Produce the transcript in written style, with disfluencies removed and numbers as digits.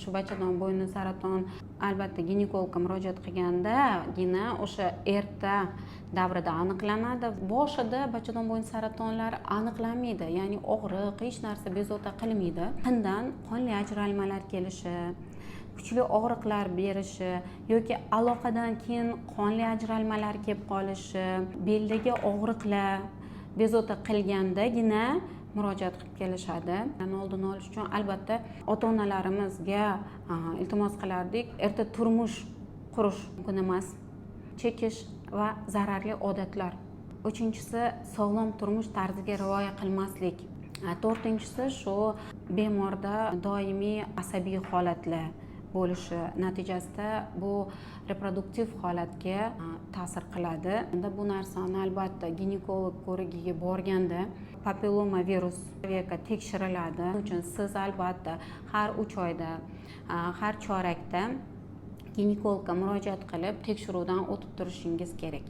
Shu bachadon bo'yni saraton, albatta, ginekologga murojaat qilgandagina o'sha erta davrida aniqlanadi. Boshida bachadon bo'yni saratonlari aniqlanmaydi, ya'ni og'riq, hech narsa bezovta qilmaydi. Qindan qonli ajralmalar kelishi, kuchli og'riqlar berishi yoki aloqadan keyin qonli ajralmalar kelib qolishi, beldagi og'riqlar bezovta qilgandagina murojaat qilib kelishadi. Oldini olish uchun, albatta, ota onalarimizga iltimos qilardik: erta turmush qurish mumkin emas, chekish va zararli odatlar, uchinchisi, sog'lom turmush tarziga rioya qilmaslik, to'rtinchisi, shu bemorda doimiy asabiy holatlar bo'lishi natijasida bu reproduktiv holatga ta'sir qiladi. Unda bu narsani, albatta, ginekolog ko'rigiga borganda papilloma virus tekshiriladi. Shuning uchun siz, albatta, har 3 oyda, har chorakda ginekologga murojaat qilib, tekshiruvdan o'tib turishingiz kerak.